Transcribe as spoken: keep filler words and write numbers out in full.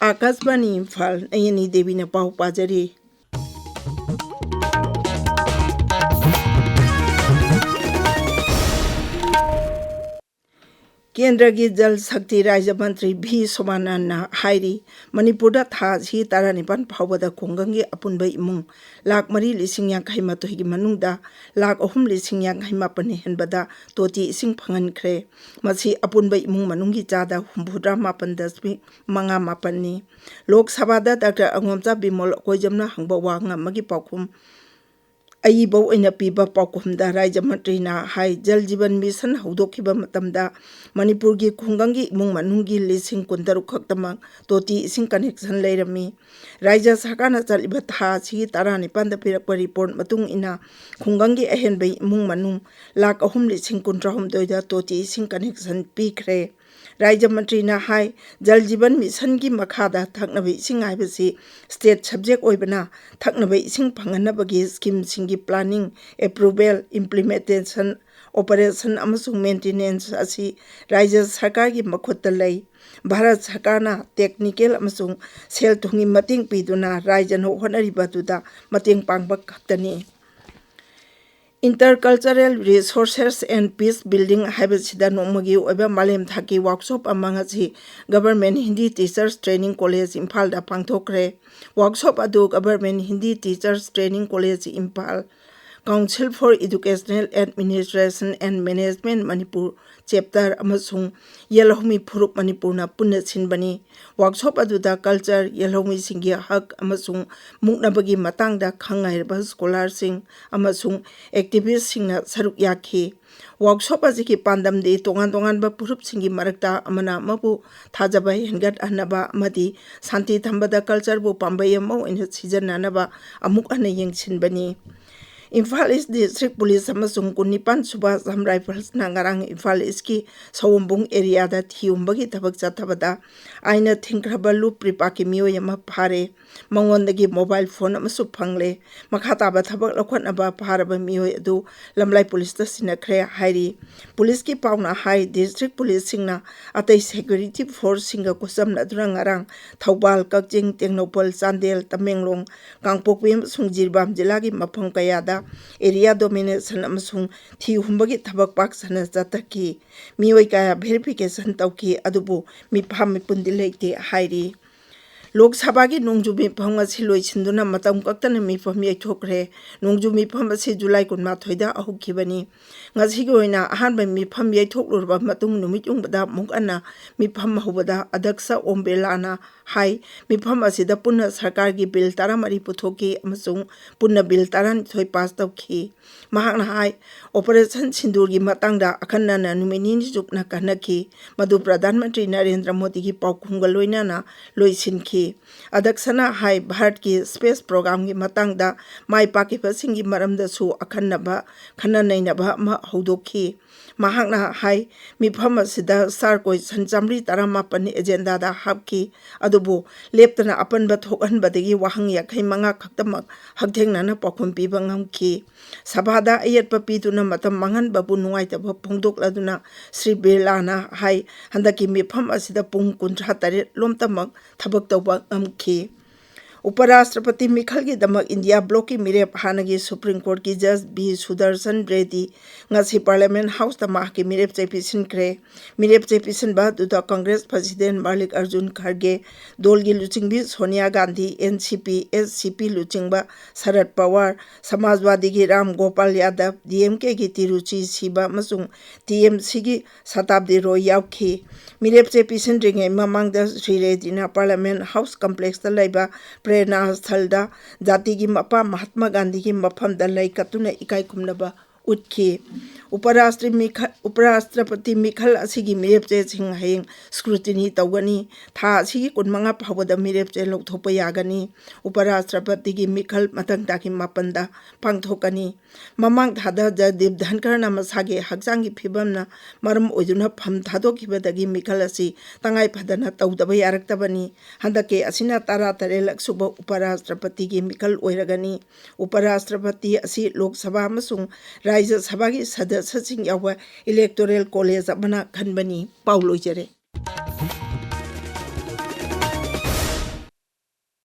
ꯑꯥꯀꯥꯁꯕꯥꯅꯤ ꯏꯝꯐꯥꯜ, ꯑꯩ ꯑꯅꯤ ꯗꯦꯕꯤꯅ ꯄꯥꯎ ꯄꯥꯖꯔꯤ꯫ ꯀꯦꯟꯗ꯭ꯔꯒꯤ ꯖꯜ ꯁꯛꯇꯤ ꯔꯥꯖ꯭ꯌ ꯃꯟꯇ꯭ꯔꯤ ꯚꯤ ꯁꯣꯃꯥꯅꯥꯟꯅ ꯍꯥꯏꯔꯤ, ꯃꯅꯤꯄꯨꯔꯗ ꯊꯥ ꯑꯁꯤ ꯇꯔꯥꯅꯤꯄꯥꯟ ꯐꯥꯎꯕꯗ ꯈꯨꯡꯒꯪꯒꯤ ꯑꯄꯨꯟꯕ ꯏꯃꯨꯡ ꯂꯥꯈ ꯃꯔꯤ ꯂꯤꯁꯤꯡ ꯌꯥꯡꯈꯩ ꯃꯥꯊꯣꯏꯒꯤ ꯃꯅꯨꯡꯗ ꯂꯥꯈ ꯑꯍꯨꯝ ꯂꯤꯁꯤꯡ ꯌꯥꯡꯈꯩ ꯃꯥꯄꯟ ꯍꯦꯟꯕꯗ ꯇꯣꯇꯤ ꯏꯁꯤꯡ ꯐꯪꯍꯟꯈ꯭ꯔꯦ꯫ ꯃꯁꯤ ꯑꯄꯨꯟꯕ ꯏꯃꯨꯡ ꯃꯅꯨꯡꯒꯤ ꯆꯥꯗ ꯍꯨꯝꯐꯨꯇꯔꯥ ꯃꯥꯄꯟ ꯗꯁꯃꯤꯛ ꯃꯉꯥ ꯃꯥꯄꯟꯅꯤ꯫ ꯂꯣꯛ ꯁꯚꯥꯗ ꯗꯥꯛꯇꯔ ꯑꯉꯣꯝꯆꯥ ꯕꯤꯃꯣꯜ ꯑꯀꯣꯏꯖꯝꯅ ꯍꯪꯕ ꯋꯥꯍꯪ ꯑꯃꯒꯤ ꯄꯥꯎꯈꯨꯝ ꯑꯏꯕ ꯑꯣꯏꯅ ꯄꯤꯕ ꯄꯥꯎꯈꯨꯝꯗ ꯔꯥꯖ꯭ꯌ ꯃꯟꯇ꯭ꯔꯤꯅ ꯍꯥꯏ, ꯖꯜ ꯖꯤꯕꯟ ꯃꯤꯁꯟ ꯍꯧꯗꯣꯛꯈꯤꯕ ꯃꯇꯝꯗ ꯃꯅꯤꯄꯨꯔꯒꯤ ꯈꯨꯡꯒꯪꯒꯤ ꯏꯃꯨꯡ ꯃꯅꯨꯡꯒꯤ ꯂꯤꯁꯤꯡ ꯀꯨꯟꯇꯔꯨꯛ ꯈꯛꯇꯃꯛ ꯇꯣꯇꯤ ꯏꯁꯤꯡ ꯀꯅꯦꯛꯁꯟ ꯂꯩꯔꯝꯃꯤ꯫ ꯔꯥꯖ꯭ꯌ ꯁꯔꯀꯥꯔꯅ ꯆꯠꯂꯤꯕ ꯊꯥ ꯑꯁꯤꯒꯤ ꯇꯔꯥꯅꯤꯄꯥꯟꯗ ꯄꯤꯔꯛꯄ ꯔꯤꯄꯣꯔꯠ ꯃꯇꯨꯡ ꯏꯟꯅ ꯈꯨꯡꯒꯪꯒꯤ ꯑꯍꯦꯟꯕ ꯏꯃꯨꯡ ꯃꯅꯨꯡ ꯂꯥꯈ ꯑꯍꯨꯝ ꯂꯤꯁꯤꯡ ꯀꯨꯟꯊ꯭ꯔꯥꯍꯨꯝꯗꯣꯏꯗ ꯇꯣꯇꯤ ꯏꯁꯤꯡ ꯀꯅꯦꯛꯁꯟ ꯄꯤꯈ꯭ꯔꯦ꯫ ꯔꯥꯖ꯭ꯌ ꯃꯟꯇ꯭ꯔꯤꯅ ꯍꯥꯏ, ꯖꯜ ꯖꯤꯕꯟ ꯃꯤꯁꯟꯒꯤ ꯃꯈꯥꯗ ꯊꯛꯅꯕ ꯏꯁꯤꯡ ꯍꯥꯏꯕꯁꯤ ꯁ꯭ꯇꯦꯠ ꯁꯕꯖꯦꯛ ꯑꯣꯏꯕꯅ, ꯊꯛꯅꯕ ꯏꯁꯤꯡ ꯐꯪꯍꯟꯅꯕꯒꯤ ꯁ꯭ꯀꯤꯝꯁꯤꯡꯒꯤ ꯄ꯭ꯂꯥꯅꯤꯡ, ꯑꯦꯄ꯭ꯔꯨꯚꯦꯜ, ꯏꯝꯄ꯭ꯂꯤꯃꯦꯟꯇꯦꯁꯟ, ꯑꯣꯄꯔꯦꯁꯟ ꯑꯃꯁꯨꯡ ꯃꯦꯟꯇꯦꯅꯦꯟꯁ ꯑꯁꯤ ꯔꯥꯖ꯭ꯌ ꯁꯔꯀꯥꯔꯒꯤ ꯃꯈꯨꯠꯇ ꯂꯩ꯫ ꯚꯥꯔꯠ ꯁꯔꯀꯥꯔꯅ ꯇꯦꯛꯅꯤꯀꯦꯜ ꯑꯃꯁꯨꯡ ꯁꯦꯜ ꯊꯨꯝꯒꯤ ꯃꯇꯦꯡ ꯄꯤꯗꯨꯅ ꯔꯥꯖ꯭ꯌꯅ ꯍꯣꯠꯅꯔꯤꯕ ꯑꯗꯨꯗ ꯃꯇꯦꯡ ꯄꯥꯡꯕ ꯈꯛꯇꯅꯤ꯫ Intercultural Resources and Peace Building ꯍꯥꯏꯕꯁꯤꯗ ꯅꯣꯡꯃꯒꯤ ꯑꯣꯏꯕ ꯃꯥꯂꯦꯝ ꯊꯥꯛꯀꯤ ꯋꯥꯔꯛꯁꯣꯞ ꯑꯃ ꯉꯁꯤ Government Hindi Teachers Training College ꯏꯝꯐꯥꯜꯗ ꯄꯥꯡꯊꯣꯛꯈ꯭ꯔꯦ꯫ ꯋꯥꯔꯛꯁꯣꯞ ꯑꯗꯨ Government Hindi Teachers Training College Imphal, Council for Educational Administration and Management Manipur chapter ꯑꯃꯁꯨꯡ ꯌꯦꯜꯍꯧꯃꯤ ꯐꯨꯔꯨꯞ ꯃꯅꯤꯄꯨꯔꯅ ꯄꯨꯟꯅ ꯁꯤꯟꯕꯅꯤ꯫ ꯋꯥꯔꯛꯁꯣꯞ ꯑꯗꯨꯗ ꯀꯜꯆꯔ, ꯌꯦꯜꯍꯧꯃꯤꯁꯤꯡꯒꯤ ꯍꯛ ꯑꯃꯁꯨꯡ ꯃꯨꯛꯅꯕꯒꯤ ꯃꯇꯥꯡꯗ ꯈꯪ ꯍꯩꯔꯕ ꯁ꯭ꯀꯣꯂꯥꯔꯁꯤꯡ ꯑꯃꯁꯨꯡ ꯑꯦꯛꯇꯤꯚꯤꯁꯁꯤꯡꯅ ꯁꯔꯨꯛ ꯌꯥꯈꯤ꯫ ꯋꯥꯔꯛꯁꯣꯞ ꯑꯁꯤꯒꯤ ꯄꯥꯟꯗꯝꯗꯤ ꯇꯣꯉꯥꯟ ꯇꯣꯉꯥꯟꯕ ꯐꯨꯔꯨꯞꯁꯤꯡꯒꯤ ꯃꯔꯛꯇ ꯑꯃꯅ ꯑꯃꯕꯨ ꯊꯥꯖꯕ ꯍꯦꯟꯒꯠꯍꯟꯅꯕ ꯑꯃꯗꯤ ꯁꯥꯟꯇꯤ ꯊꯝꯕꯗ ꯀꯜꯆꯔꯕꯨ ꯄꯥꯝꯕꯩ ꯑꯃ ꯑꯣꯏꯅ ꯁꯤꯖꯤꯟꯅꯅꯕ ꯑꯃꯨꯛ ꯍꯟꯅ ꯌꯦꯡꯁꯤꯟꯕꯅꯤ꯫ ꯏꯝꯐꯥꯜ ꯏꯁ ꯗꯤꯁꯇ꯭ꯔꯤꯛ ꯄꯨꯂꯤꯁ ꯑꯃꯁꯨꯡ ꯀꯨꯟꯅꯤꯄꯥꯟ ꯁꯨꯕ ꯑꯁꯥꯝ ꯔꯥꯏꯐꯜꯁꯅ ꯉꯔꯥꯡ ꯏꯝꯐꯥꯜ ꯏꯁꯀꯤ ꯁꯑꯣꯝꯕꯨꯡ ꯑꯦꯔꯤꯌꯥꯗ ꯊꯤꯍꯨꯝꯕꯒꯤ ꯊꯕꯛ ꯆꯠꯊꯕꯗ ꯑꯥꯏꯟꯅ ꯊꯤꯡꯈ꯭ꯔꯕ ꯂꯨꯞ ꯔꯤꯄꯥꯛꯀꯤ ꯃꯤꯑꯣꯏ ꯑꯃ ꯐꯥꯔꯦ꯫ ꯃꯉꯣꯟꯗꯒꯤ ꯃꯣꯕꯥꯏꯜ ꯐꯣꯟ ꯑꯃꯁꯨ ꯐꯪꯂꯦ꯫ ꯃꯈꯥ ꯇꯥꯕ ꯊꯕꯛ ꯂꯧꯈꯠꯅꯕ ꯐꯥꯔꯕ ꯃꯤꯑꯣꯏ ꯑꯗꯨ ꯂꯝꯂꯥꯏ ꯄꯨꯂꯤꯁꯇ ꯁꯤꯟꯅꯈ꯭ꯔꯦ ꯍꯥꯏꯔꯤ꯫ ꯄꯨꯂꯤꯁꯀꯤ ꯄꯥꯎꯅ ꯍꯥꯏ, ꯗꯤꯁꯇ꯭ꯔꯤꯛ ꯄꯨꯂꯤꯁꯁꯤꯡꯅ ꯑꯇꯩ ꯁꯦꯀ꯭ꯌꯨꯔꯤꯇꯤ ꯐꯣꯔꯁꯁꯤꯡꯒ ꯈꯨꯠꯁꯝꯅꯗꯨꯅ ꯉꯔꯥꯡ ꯊꯧꯕꯥꯜ, ꯀꯛꯆꯤꯡ, ꯇꯦꯡꯅꯧꯄꯜ, ꯆꯥꯟꯗꯦꯜ, ꯇꯃꯦꯡꯂꯣꯡ, ꯀꯥꯡꯄꯣꯛꯄꯤ ꯑꯃꯁꯨꯡ ꯖꯤꯔꯤꯕꯥꯝ ꯖꯤꯂꯥꯒꯤ ꯃꯐꯝ ꯀꯌꯥꯗ ꯑꯦꯔꯤꯌꯥ ꯗꯣꯃꯤꯅꯦꯁꯟ ꯑꯃꯁꯨꯡ ꯊꯤꯍꯨꯝꯕꯒꯤ ꯊꯕꯛ ꯄꯥꯛ ꯁꯟꯅ ꯆꯠꯊꯈꯤ꯫ ꯃꯤꯑꯣꯏ ꯀꯌꯥ ꯚꯦꯔꯤꯐꯤꯀꯦꯁꯟ ꯇꯧꯈꯤ, ꯑꯗꯨꯕꯨ ꯃꯤꯐꯥ ꯃꯤꯄꯨꯟꯗꯤ ꯂꯩꯇꯦ ꯍꯥꯏꯔꯤ꯫ ꯂꯣꯛ ꯁꯚꯥꯒꯤ ꯅꯣꯡꯖꯨ ꯃꯤꯐꯝ ꯑꯁꯤ ꯂꯣꯏꯁꯤꯟꯗꯨꯅ ꯃꯇꯝ ꯀꯛꯇꯅ ꯃꯤꯐꯝ ꯌꯩꯊꯣꯛꯈ꯭ꯔꯦ꯫ ꯅꯣꯡꯖꯨ ꯃꯤꯐꯝ ꯑꯁꯤ ꯖꯨꯂꯥꯏ ꯀꯨꯟꯃꯥꯊꯣꯏꯗ ꯍꯧꯈꯤꯕꯅꯤ꯫ ꯉꯁꯤꯒꯤ ꯑꯣꯏꯅ ꯑꯍꯥꯟꯕ ꯃꯤꯐꯝ ꯌꯩꯊꯣꯛꯂꯨꯔꯕ ꯃꯇꯨꯡ ꯅꯨꯃꯤꯠ ꯌꯨꯡꯕꯗ ꯑꯃꯨꯛ ꯍꯟꯅ ꯃꯤꯐꯝ ꯍꯧꯕꯗ ꯑꯗꯛꯁ ꯑꯣꯝ ꯕꯤꯔꯂꯥꯅ ꯍꯥꯏ, ꯃꯤꯐꯝ ꯑꯁꯤꯗ ꯄꯨꯟꯅ ꯁꯔꯀꯥꯔꯒꯤ ꯕꯤꯜ ꯇꯔꯥꯃꯔꯤ ꯄꯨꯊꯣꯛꯈꯤ ꯑꯃꯁꯨꯡ ꯄꯨꯟꯅ ꯕꯤꯜ ꯇꯔꯥꯅꯤꯊꯣꯏ ꯄꯥꯁ ꯇꯧꯈꯤ꯫ ꯃꯍꯥꯛꯅ ꯍꯥꯏ, ꯑꯣꯄꯔꯦꯁꯟ ꯁꯤꯟꯗꯨꯔꯒꯤ ꯃꯇꯥꯡꯗ ꯑꯈꯟꯅꯅ ꯅꯨꯃꯤꯠ ꯅꯤꯅꯤ ꯆꯨꯞꯅ ꯈꯟꯅꯈꯤ꯫ ꯃꯗꯨ ꯄ꯭ꯔꯙꯥꯟ ꯃꯟꯇ꯭ꯔꯤ ꯅꯔꯦꯟꯗ꯭ꯔ ꯃꯣꯗꯤꯒꯤ ꯄꯥꯎꯈꯨꯝꯒ ꯂꯣꯏꯅꯅ ꯂꯣꯏꯁꯤꯟꯈꯤ꯫ ꯑꯗꯛꯁꯅ ꯍꯥꯏ, ꯚꯥꯔꯠꯀꯤ ꯁ꯭ꯄꯦꯁ ꯄ꯭ꯔꯣꯒ꯭ꯔꯥꯝꯒꯤ ꯃꯇꯥꯡꯗ ꯃꯥꯏ ꯄꯥꯛꯈꯤꯕꯁꯤꯡꯒꯤ ꯃꯔꯝꯗꯁꯨ ꯑꯈꯟꯅꯕ ꯈꯟꯅ ꯅꯩꯅꯕ ꯑꯃ ꯍꯧꯗꯣꯛꯈꯤ꯫ ꯃꯍꯥꯛꯅ ꯍꯥꯏ, ꯃꯤꯐꯝ ꯑꯁꯤꯗ ꯁꯥꯔ ꯀꯣꯏꯁꯟ ꯆꯥꯃꯔꯤ ꯇꯔꯥꯃꯥꯄꯟ ꯑꯦꯖꯦꯟꯗꯥꯗ ꯍꯥꯞꯈꯤ, ꯑꯗꯨꯕꯨ ꯂꯦꯞꯇꯅ ꯑꯄꯟꯕ ꯊꯣꯛꯍꯟꯕꯗꯒꯤ ꯋꯥꯍꯪ ꯌꯥꯡꯈꯩ ꯃꯉꯥ ꯈꯛꯇꯃꯛ ꯍꯛꯊꯦꯡꯅꯅ ꯄꯥꯎꯈꯨꯝ ꯄꯤꯕ ꯉꯝꯈꯤ꯫ ꯁꯚꯥꯗ ꯑꯌꯦꯠꯄ ꯄꯤꯗꯨꯅ ꯃꯇꯝ ꯃꯥꯡꯍꯟꯕꯕꯨ ꯅꯨꯡꯉꯥꯏꯇꯕ ꯐꯣꯡꯗꯣꯛꯂꯗꯨꯅ ꯁ꯭ꯔꯤ ꯕꯤꯔꯂꯥꯅ ꯍꯥꯏ, ꯍꯟꯗꯛꯀꯤ ꯃꯤꯐꯝ ꯑꯁꯤꯗ ꯄꯨꯡ ꯀꯨꯟꯊ꯭ꯔꯥ ꯇꯔꯦꯠ ꯂꯣꯝꯇꯃꯛ ꯊꯕꯛ ꯇꯧꯕ ꯉꯝꯈꯤ꯫ ꯎꯄꯔꯥꯁꯇ꯭ꯔꯄꯇꯤ ꯃꯤꯈꯜꯒꯤꯗꯃꯛ ꯏꯟꯗꯤꯌꯥ ꯕ꯭ꯂꯣꯛꯀꯤ ꯃꯤꯔꯦꯞ ꯍꯥꯟꯅꯒꯤ ꯁꯨꯄ꯭ꯔꯤꯝ ꯀꯣꯔꯠꯀꯤ ꯖꯖ ꯕꯤ ꯁꯨꯗꯔꯁꯟ ꯔꯦꯗꯤ ꯉꯁꯤ ꯄꯥꯔꯂꯤꯌꯥꯃꯦꯟ ꯍꯥꯎꯁꯇ ꯃꯍꯥꯛꯀꯤ ꯃꯤꯔꯦꯞ ꯆꯦ ꯄꯤꯁꯤꯟꯈ꯭ꯔꯦ꯫ ꯃꯤꯔꯦꯞ ꯆꯦ ꯄꯤꯁꯤꯟꯕ ꯑꯗꯨꯗ ꯀꯪꯒ꯭ꯔꯦꯁ ꯄ꯭ꯔꯁꯤꯗꯦꯟ ꯃꯥꯂꯤꯛ ꯑꯔꯖꯨꯟ ꯈꯔꯒꯦ, ꯗꯣꯜꯒꯤ ꯂꯨꯆꯤꯡꯕꯤ ꯁꯣꯅꯤꯌꯥ ꯒꯥꯟꯙꯤ, ꯑꯦꯟ ꯁꯤ ꯄꯤ, ꯑꯦꯁ ꯁꯤ ꯄꯤ ꯂꯨꯆꯤꯡꯕ ꯁꯔꯠ ꯄꯋꯥꯔ, ꯁꯃꯥꯖꯋꯥꯗꯤꯒꯤ ꯔꯥꯝ ꯒꯣꯄꯥꯜ ꯌꯥꯗꯕ, ꯗꯤ ꯑꯦꯝ ꯀꯦꯒꯤ ꯇꯤꯔꯨꯆꯤ ꯁꯤꯕ ꯑꯃꯁꯨꯡ ꯇꯤ ꯑꯦꯝ ꯁꯤꯒꯤ ꯁꯇꯥꯕꯗꯤ ꯔꯣꯏ ꯌꯥꯎꯈꯤ꯫ ꯃꯤꯔꯦꯞ ꯆꯦ ꯄꯤꯁꯤꯟꯗ꯭ꯔꯤꯉꯩ ꯃꯃꯥꯡꯗ ꯁ꯭ꯔꯤ ꯔꯦꯗꯤꯅ ꯄꯥꯔꯂꯤꯌꯥꯃꯦꯟ ꯍꯥꯎꯁ ꯀꯝꯄ꯭ꯂꯦꯛꯁꯇ ꯂꯩꯕ ꯄ꯭ꯔꯦꯔꯅꯥ ꯁ꯭ꯊꯜꯗ ꯖꯥꯇꯤꯒꯤ ꯃꯄꯥ ꯃꯍꯥꯠꯃ ꯒꯥꯟꯙꯤꯒꯤ ꯃꯐꯝꯗ ꯂꯩ ꯀꯠꯇꯨꯅ ꯏꯀꯥꯏ ꯈꯨꯝꯅꯕ ꯎꯠꯈꯤ꯫ ꯎꯄꯔꯥꯁꯇ꯭ꯔꯤ ꯃꯤꯈ-, ꯎꯄꯔꯥꯁꯇ꯭ꯔꯄꯇꯤ ꯃꯤꯈꯜ ꯑꯁꯤꯒꯤ ꯃꯤꯔꯦꯞꯆꯦꯁꯤꯡ ꯍꯌꯦꯡ scrutiny ꯇꯧꯒꯅꯤ꯫ ꯊꯥ ꯑꯁꯤꯒꯤ ꯀꯨꯟꯃꯉꯥ ꯐꯥꯎꯕꯗ ꯃꯤꯔꯦꯞꯆꯦ ꯂꯧꯊꯣꯛꯄ ꯌꯥꯒꯅꯤ꯫ ꯎꯄꯔꯥꯁꯇ꯭ꯔꯄꯇꯤꯒꯤ ꯃꯤꯈꯜ ꯃꯊꯪ ꯊꯥꯒꯤ ꯃꯥꯄꯟꯗ ꯄꯥꯡꯊꯣꯛꯀꯅꯤ꯫ ꯃꯃꯥꯡ ꯊꯥꯗ ꯖꯒꯗꯤꯞ ꯙꯟꯈꯔꯅ ꯃꯁꯥꯒꯤ ꯍꯛꯆꯥꯡꯒꯤ ꯐꯤꯕꯝꯅ ꯃꯔꯝ ꯑꯣꯏꯗꯨꯅ ꯐꯝ ꯊꯥꯗꯣꯛꯈꯤꯕꯗꯒꯤ ꯃꯤꯈꯜ ꯑꯁꯤ ꯇꯉꯥꯏ ꯐꯗꯅ ꯇꯧꯗꯕ ꯌꯥꯔꯛꯇꯕꯅꯤ꯫ ꯍꯟꯗꯛꯀꯤ ꯑꯁꯤꯅ ꯇꯔꯥꯇꯔꯦꯠꯂꯛ ꯁꯨꯕ ꯎꯄꯔꯥꯁꯇ꯭ꯔꯄꯇꯤꯒꯤ ꯃꯤꯈꯜ ꯑꯣꯏꯔꯒꯅꯤ꯫ ꯎꯄꯔꯥꯁꯇ꯭ꯔꯄꯇꯤ ꯑꯁꯤ ꯂꯣꯛ ꯁꯚꯥ ꯑꯃꯁꯨꯡ ꯔꯥꯖ꯭ꯌ ꯁꯚꯥꯒꯤ ꯁꯗꯁ꯭ꯌꯁꯤꯡ ꯌꯥꯎꯕ electoral college ꯑꯃꯅ ꯈꯟꯕꯅꯤ꯫ ꯄꯥꯎ ꯂꯣꯏꯖꯔꯦ꯫